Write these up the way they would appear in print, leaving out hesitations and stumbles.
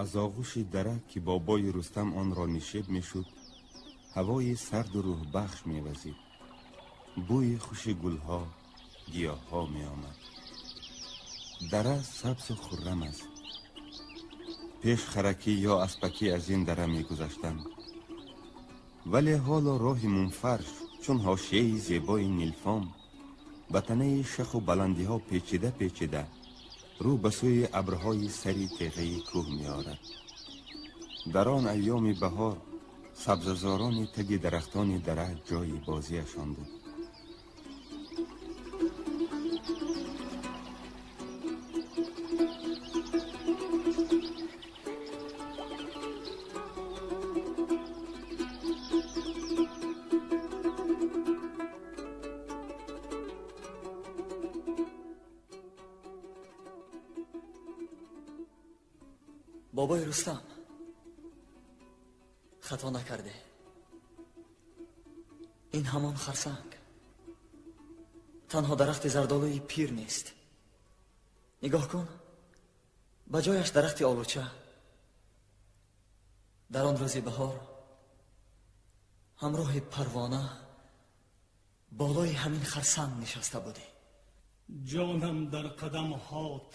Аз оғӯши дара, ки бобои Рустам онро нишеб мешуд, ҳавои сарду рӯҳбахш мевазид. Бӯи хуши гулҳо, гиёҳҳо меомад. Дара сабзу хуррам аст. Пеш харакӣ ё аспакӣ аз ин дара мегузаштанд. Вале ҳоло роҳи мунфарш чун ҳошияи зебои нилфом ба танаи шаху баландиҳо печида печида рӯ ба сӯи абрҳои сари теғаи кӯҳ меорад. Дар он айёми баҳор сабзазорони таги дарахтони дара ҷои бозиашон буд. Бобои Рустам, хато накарде. Ин ҳамон харсанг. Танҳо дарахти зардолуи пир нест. Нигоҳ кун, ба ҷояш дарахти олуча. Дар он рӯзи баҳор ҳамроҳи парвона болои ҳамин харсанг нишаста будӣ. Ҷонам дар қадамҳот,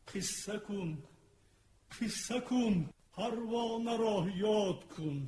қисса кун, қисса кун, парвонаро ёд кун.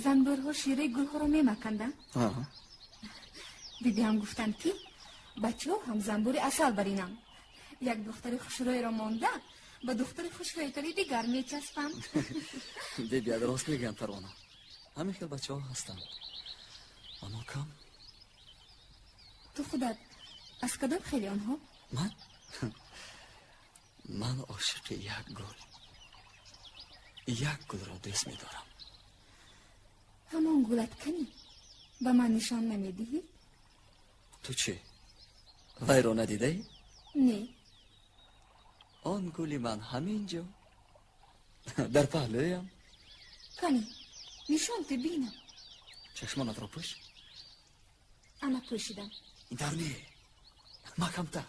Занбӯрҳо шираи гулҳоро мемаканданд. Бибиам гуфтанд, ки бачаҳо ҳам занбӯри асал баринам. Як духтари хушрӯйро монда ба духтари хушрӯйтари дигар мечаспанд. Бибиат рост мегӯянд, Парвона. Ҳамин хел бачаҳо ҳастанд, аммо кам. Ту худат аз кадом хели онҳо? Ман? Ман ошиқи як гул. Як гулро дӯст медорам. Ҳамон гулат канӣ? Ба ман нишон намедиҳӣ? Ту чӣ? Вайро надидаӣ? Не. Он гули ман ҳамин ҷо дар паҳлӯям. Канӣ, нишон ту бинам. Чашмонатро пӯш. Ана пӯшидам. Ин тавр не, маҳкамтар.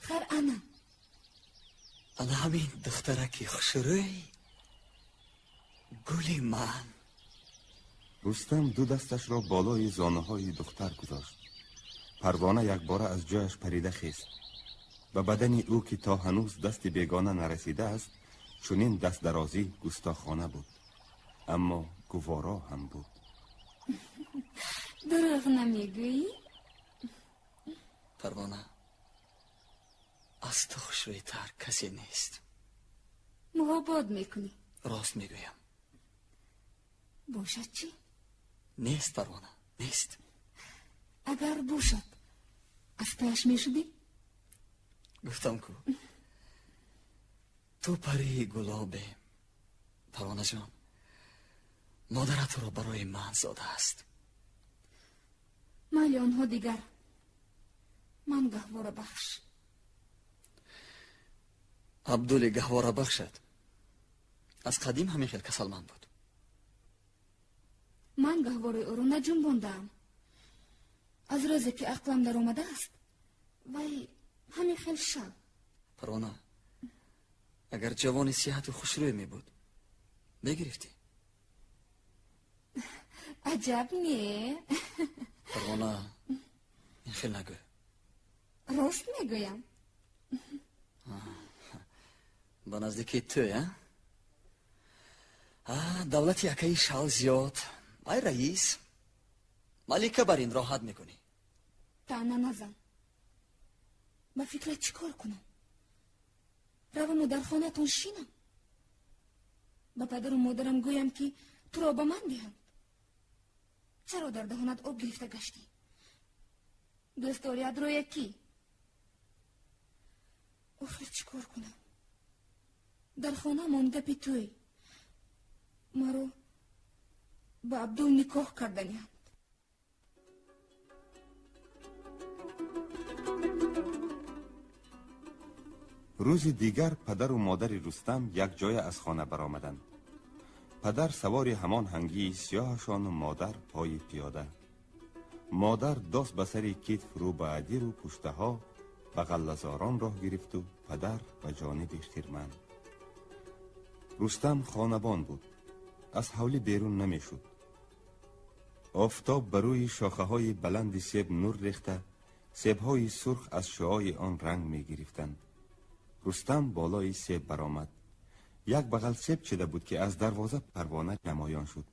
Хар ана. Ана ҳамин духтараки хушрӯй гули ман. Рустам ду дасташро болои зонуҳои духтар гузошт. Парвона якбора аз ҷояш парида хест. Ба бадани ӯ, ки то ҳанӯз дасти бегона нарасидааст, чунин дастдарозӣ густохона буд, аммо гуворо ҳам буд. Дурӯғ намегӯӣ? Парвона, аз ту хушрӯйтар касе нест. Муҳобот мекунӣ? Рост мегӯям. Бошад чӣ? Нест, Парвона, нест. Агар бошад, аз паяш мешудӣ? Гуфтам ку, ту парии гулобе. Парвонаҷон, модарат туро барои ман зодааст. Майли онҳо дигар. Ман гаҳворабахш. Абдули гаҳворабахшат аз қадим ҳамин хел касалманд буд. Ман гаҳвораи ӯро наҷунбондаам. Аз рӯзе ки ақлам даромадааст, вай ҳамин хел шав. Парвона, агар ҷавони сиҳату хушрӯй мебуд, мегирифтӣ? Аҷаб не. Парвона, ин хел нагӯ. Рост мегӯям. Ба наздики ту, а? Давлати акаи шал зиёд. Ай раис, малика бар ин роҳат мекунӣ. Таъна назан. Ба фикрат чӣ кор кунам? Раваму дар хонатон шинам? Ба падару модарам гӯям, ки туро ба ман диҳанд? Чаро дар даҳонат об гирифта гаштӣ? Дӯстдорият рӯя кӣ? Охир чӣ кор кунам? Дар хонамон гапи тӯй. Маро ба Абдул никоҳ карданианд. Рӯзи дигар падару модари Рустам якҷоя аз хона баромаданд. Падар савори ҳамон ҳангии сиёҳашону модар пои пиёда. Модар дос ба сари китф рӯ ба адиру пуштаҳо ба ғаллазорон роҳ гирифту падар ба ҷониби хирман. Рустам хонабон буд, аз ҳавлӣ берун намешуд. Офтоб ба рӯи шохаҳои баланди себ нур рехта, себҳои сурх аз шуои он ранг мегирифтанд. Рустам болои себ баромад. Як бағал себ чида буд, ки аз дарвоза Парвона намоён шуд.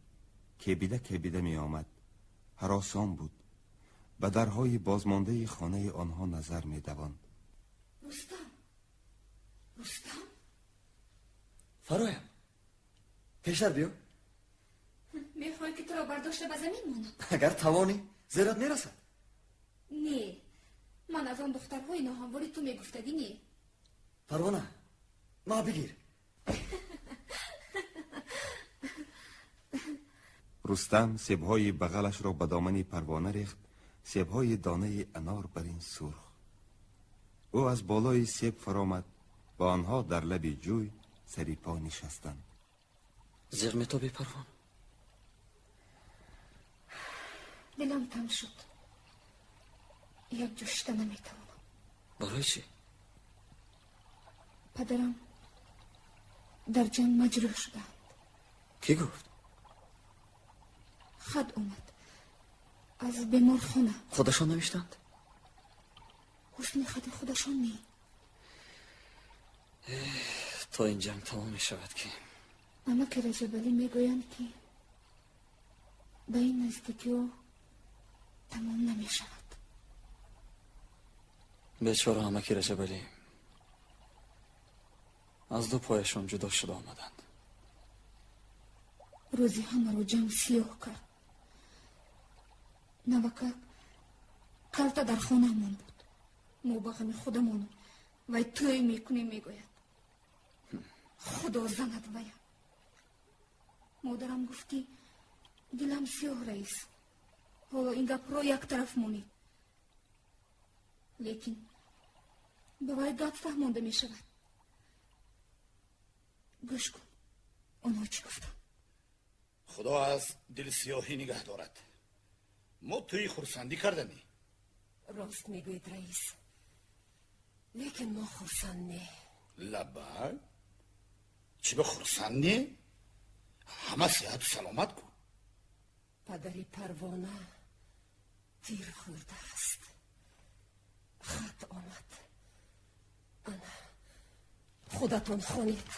Кебида кебида меомад. Ҳаросон буд. Ба дарҳои бозмондаи хонаи онҳо назар медавонд. Рустам, Рустам, фароям, пештар биё. Мехоҳӣ, ки туро бардошта ба замин монам? Агар тавонӣ, зерат мерасад. Не, ман аз он духтарҳои ноҳамвори ту мегуфтагӣ не. Парвона, ма бигир. Рустам себҳои бағалашро ба домани Парвона рехт, себҳои донаи анор бар ин сурх. Ӯ аз болои себ фаромад ва онҳо дар лаби ҷӯй сари по нишастанд. Зиғ метобӣ, Парвон? Дилам танг шуд. Якҷо шида наметавонам. Барои чӣ? Падарам дар ҷанг маҷрӯҳ шудаанд. Кӣ гуфт? Хат омад аз беморхона. Худашон навиштанд? Ҳусни хати худашон не. То ин ҷанг тамом мешавад, ки Амаки Раҷабалӣ мегӯянд, ки ба ин наздикиҳо тамом намешавад. Бечора амаки Раҷабалӣ аз ду пояшон ҷудо шуда омаданд. Рӯзи ҳамаро ҷанг сиёҳ кард. Навакак калта дар хонаамон буд. Мо ба ғами худамон вай тӯй мекунем мегӯяд. Худо занад вая. Модарам гуфт, ки дилам сиёҳ, раис. Ҳоло ин гапро як тараф монед, лекин ба вай гап фаҳмонда мешавад. Гӯш кун, онҳо чӣ гуфтанд. Худо аз дилсиёҳӣ нигаҳ дорад. Мо тӯи хурсандӣ карданӣ. Рост мегӯед, раис, лекин мо хурсанд не. Лаббай, чӣ ба хурсанд не? Ҳама сиҳату саломат ку. Падари Парвона тир хӯрдааст. Хат омад. Ана, худатон хонед.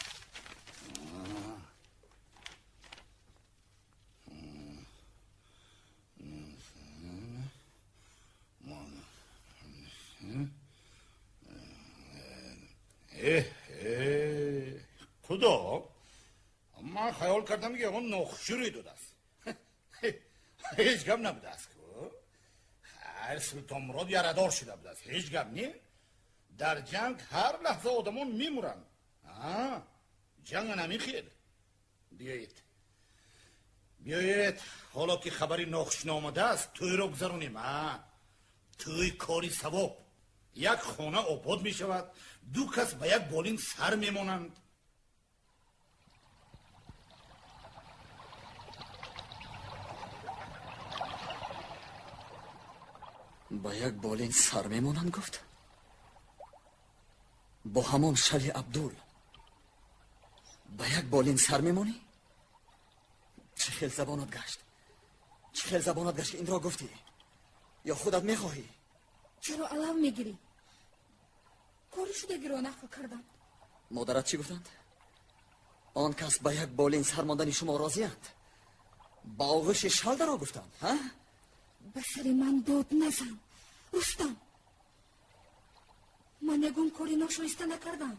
Худо, ман хаёл кардам, ки ягон нохушӣ рӯй додааст. Ҳеҷ гап набудааст ку. Хайр, Султонмурод ярадор шуда будааст. Ҳеҷ гап не. Дар ҷанг ҳар лаҳза одамон мемуранд. Ҷанг ана хел. Биёед, биёед, ҳоло ки хабари нохуш наомадааст, тӯйро гузаронем. Тӯй кори савоб. Як хона обод мешавад, ду кас ба як болин сар мемонанд. Ба як болин сар мемонанд, гуфт? Бо ҳамон шали Абдул ба як болин сар мемонӣ? Чӣ хел забонат гашт, чӣ хел забонат гашт, ки инро гуфтӣ? Ё худат мехоҳӣ? Чаро алав мегирӣ? Кори шудагиро нақл кардам. Модарат чӣ гуфтанд? Он кас ба як болин сар мондани шумо розианд? Ба оғӯши шал даро гуфтанд, ҳа? Ба сари ман дод назан, Рустам. Ман ягон кори ношоиста накардам.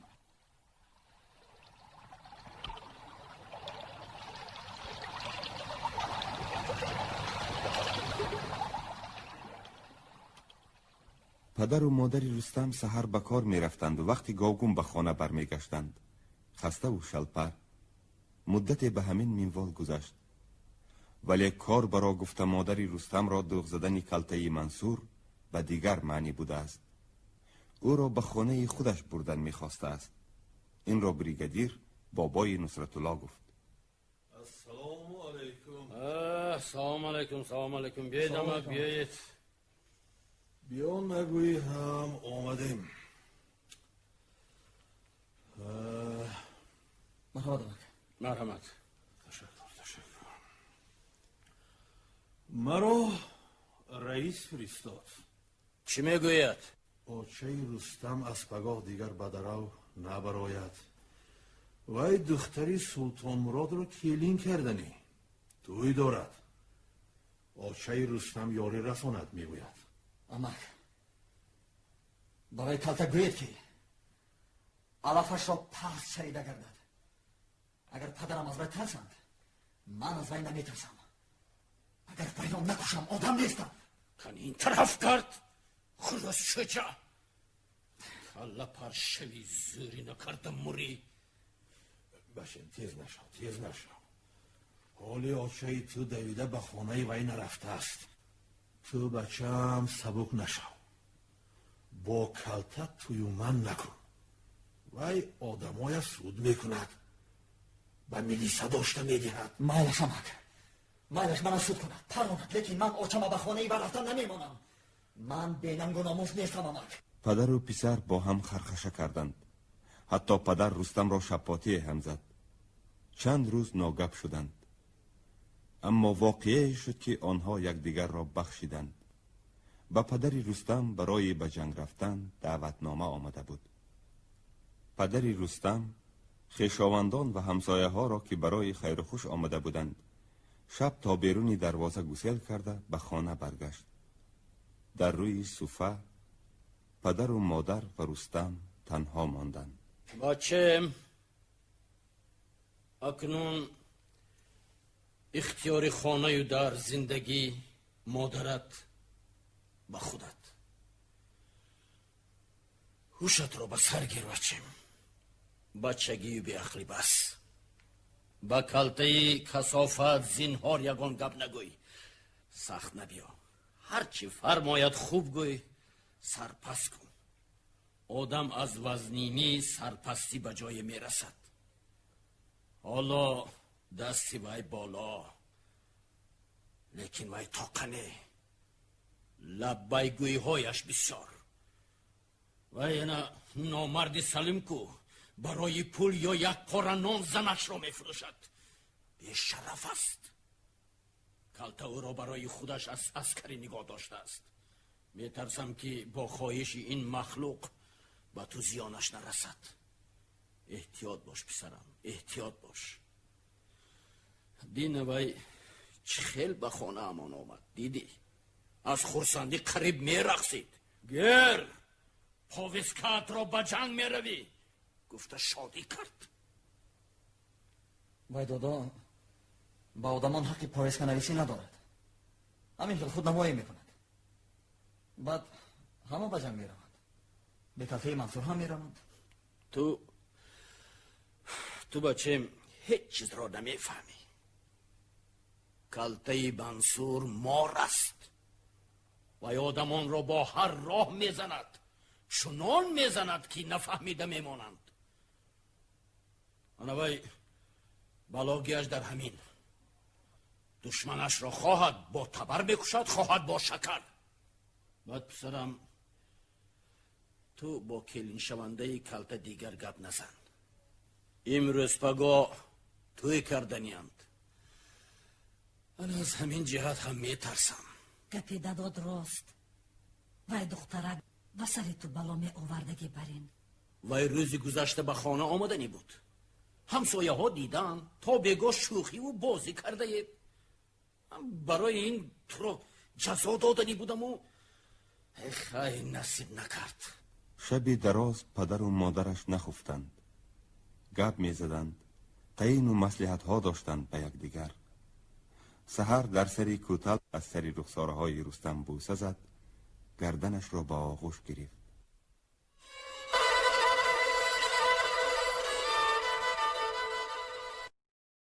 Падару модари Рустам саҳар ба кор мерафтанду вақти говгум ба хона бармегаштанд, хаставу шалпар. Муддате ба ҳамин минвол гузашт. Вале кор баро гуфта модари Рустамро дӯғ задани калтаи Мансур ба дигар маънӣ будааст. Ӯро ба хонаи худаш бурдан мехостааст. Инро бригадир бобои Нусратулло гуфт. Ассалому алайкум. Салом алайкум, салом алайкум. Биёед, ама биёед. Биё нагӯӣ ҳам омадем. Марҳамат, амак. Марҳамат. Ташаккур, ташаккур. Маро раис фиристод. Чӣ мегӯяд? Очаи Рустам аз пагоҳ дигар ба дарав набарояд. Вай духтари Султонмуродро келин карданӣ. Тӯй дорад. Очаи Рустам ёрӣ расонад, мегӯяд. Амак, барои калта гӯед, ки алафашро паст чарида гардад. Агар падарам аз вай тарсанд, ман аз вай наметарсам. Агар вайро накушам, одам нестам. Кани ин тараф кард, хурос шуҷа. Калла паршави зӯрӣ накарда мурӣ. Башем, тез нашав, тез нашав. Ҳоли очаи ту давида ба хонаи вай нарафтааст. Ту, бачаам, сабук нашав. Бо калта туюман накун. Вай одамоя суд мекунад. Ба милиса дошта медиҳад. Майлаш, амак. Майлаш мана суд кунад, паронад, лекин ман очама ба хонаи вай рафтан намемонам. Ман бенангу номус нестам, амак. Падару писар бо ҳам хархаша карданд. Ҳатто падар Рустамро шапотие ҳам зад. Чанд рӯз ногап шуданд. Аммо воқеае шуд, ки онҳо якдигарро бахшиданд. Ба падари Рустам барои ба ҷанг рафтан даъватнома омада буд. Падари Рустам хешовандон ва ҳамсояҳоро, ки барои хайрухуш омада буданд, шаб то беруни дарвоза гусел карда ба хона баргашт. Дар рӯи суфа падару модар ва Рустам танҳо монданд. Бачем, акнун ихтиёри хонаю дар зиндагӣ модарат ба худат. Ҳушатро ба сар гир, бачем. Бачагию беақлӣ бас. Ба калтаи касофат зинҳор ягон гап нагӯй. Сахт набиё. Ҳарчи фармояд хуб гӯй, сарпас кун. Одам аз вазнинӣ сарпастӣ ба ҷое мерасад. Ҳоло дасти вай боло, лекин вай тоқане. Лаббайгӯиҳояш бисёр. Вай ана номарди Салим ку барои пул ё як пора нон занашро мефурӯшад. Бешараф аст. Калта ӯро барои худаш аз аскарӣ нигоҳ доштааст. Метарсам, ки бо хоҳиши ин махлуқ ба ту зиёнаш нарасад. Эҳтиёт бош, писарам, эҳтиёт бош. Дина вай чӣ хел ба хонаамон омад, дидӣ? Аз хурсандӣ қариб мерақсид. Гер, повесткаатро, ба ҷанг меравӣ, гуфта шодӣ кард. Вай додо ба одамон ҳаққи повестканависӣ надорад. Ҳамин хел худнамоӣ мекунад. Баъд ҳама ба ҷанг мераванд. Бекалтаи Мансур ҳам мераванд. Ту, бачем, ҳеҷ чизро намефаҳмӣ. Калтаи Мансур мор аст. Вай одамонро бо ҳар роҳ мезанад. Чунон мезанад, ки нафаҳмида мемонанд. Ана вай балогиаш дар ҳамин. Душманашро хоҳад бо табар мекушад, хоҳад бо шакар. Баъд, писарам, ту бо келиншавандаи калта дигар гап назан. Имрӯз пагоҳ тӯй карданианд. Ана аз ҳамин ҷиҳат ҳам метарсам. Гапи дадод рост. Вай духтарак ба сари ту бало меовардагӣ барин. Вай рӯзи гузашта ба хона омаданӣ буд. Ҳамсояҳо диданд, то бегоҳ шӯхиву бозӣ кардаед. Барои ин туро ҷазо доданӣ будаму хай, насиб накард. Шаби дароз падару модараш нахуфтанд. Гап мезаданд, таъину маслиҳатҳо доштанд ба якдигар. Саҳар дар сари кӯтал аз сари рухсораҳои Рустам бӯса зад, гарданашро ба оғӯш гирифт.